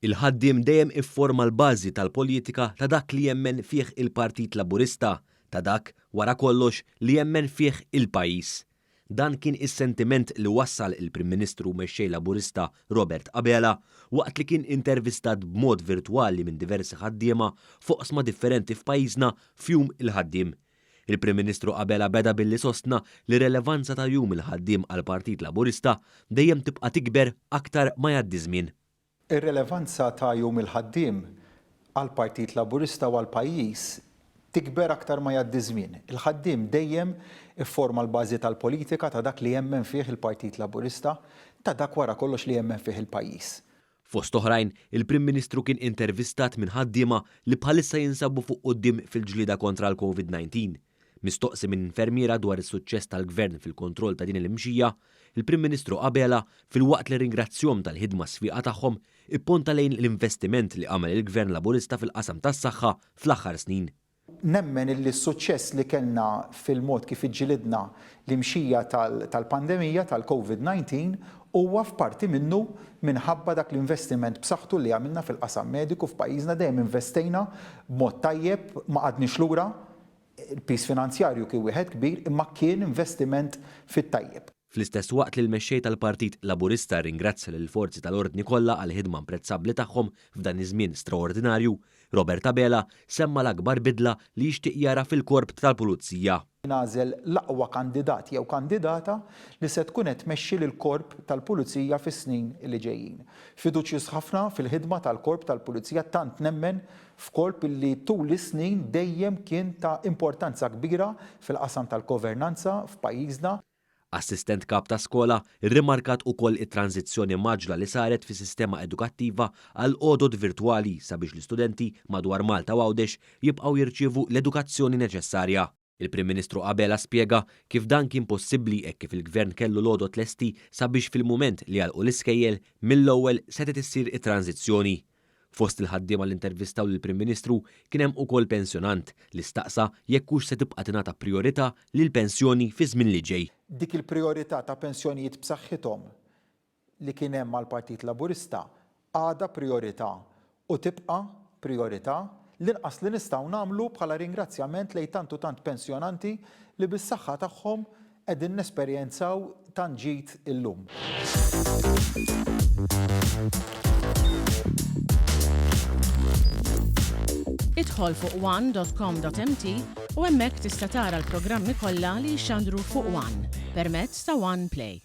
Il-ħaddiem dejjem ifforma l-bażi tal-politika ta' dak li jemmen fih il-Partit Laburista, ta' dak, wara kollox, li jemmen fih il-pajjiż. Dan kien is-sentiment li wassal il-Prim Ministru u Mexxej Laburista Robert Abela waqt li kien intervistat b'mod virtwali minn diversi ħaddiema f'oqsma differenti f'pajjiżna f'Jum il-Ħaddiem. Il-Prim Ministru Abela beda billi sostna li r-relevanza ta' Jum il-Ħaddiem għall-Partit Laburista dejjem tibqa' tikber aktar ma jgħaddi żmien. Ir-relevanza ta' Jum il-Ħaddiem għall-Partit Laburista u għall-pajjiż tikber aktar ma jgħaddi ż-żmien. Il-ħaddiem dejjem ifforma l-bażi tal-politika ta' dak li jemmen fih il-Partit Laburista, ta' dak wara kollox li jemmen fih il-pajjiż. Fost oħrajn, il-Prim Ministru kien intervistat minn ħaddiema li bħalissa jinsabu fuq quddiem fil-ġlieda kontra l-Covid 19. Mistoqsi minn infermiera dwar is-suċċess tal-Gvern fil-kontroll ta' din il-imxija, il-Prim Ministru Abela, filwaqt li rringrazzjhom tal-ħidma sfiqa tagħhom, ipponta lejn l-investiment li għamel il-Gvern Laburista fil-qasam tas-saħħa fl-aħħar snin. Nemmen illi s-suċċess li kellna fil-mod kif iġġilidna l-imxija tal-pandemija tal-Covid 19 huwa f'parti minnu minħabba dak l-investiment b'saħħtu li għamilna fil-qasam mediku f'pajjiżna. Dejjem investejna b'mod tajjeb, ma qgħadniex lura. Il-piż finanzjarju kien wieħed kbir imma kien investiment fit-tajjeb. Fl-istess waqt li l-Mexxej tal-Partit Laburista rringrazzja lill-forzi tal-ordni kollha għall-ħidma imprezzabbli tagħhom f'dan iż-żmien straordinarju, Robert Abela semma l-akbar bidla li jixtieq jara fil-Korp tal-Pulizija. Nagħżel l-aqwa kandidat jew kandidata li se tkun qed tmexxi lill-Korp tal-Pulizija fis-snin li ġejjin. Fiduċjuż ħafna fil-ħidma tal-Korp tal-Pulizija tant nemmen f'korp li tul is-snin dejjem kien ta' importanza kbira fil-qasam tal-governanza f'pajjiżna. Assistent Kap ta' Skola rrimarkat ukoll it-tranżizzjoni mgħaġġla li saret fis-sistema edukattiva għal għodod virtwali sabiex l-istudenti madwar Malta u Għawdex jibqgħu jirċievu l-edukazzjoni neċessarja. Il-Prim Ministru Abela spjega kif dan kien possibbli hekk kif il-Gvern kellu l-għodod lesti sabiex fil-mument li għalqu l-iskejjel, mill-ewwel setgħet issir it-tranżizzjoni. Fost il-ħaddiema li intervistaw lill-Prim Ministru kien hemm ukoll pensjonant li staqsa jekk hux se tibqa' tingħata prijorità lill-pensjoni fiż-żmien li ġej. Dik il-prijorità ta' pensjonijiet b'saħħithom li kien hemm għall-Partit Laburista għadha prijorità u tibqa' prijorità, l-inqas li nistgħu nagħmlu bħala ringrazzjament lejn tant u tant pensjonanti li bis-saħħa tagħhom qegħdin nesperjenzaw tant ġid illum. Idħol fuq one.com.mt u hemmhekk tista' tara l-programmi kollha li jixxandru fuq One permezz ta' One Play.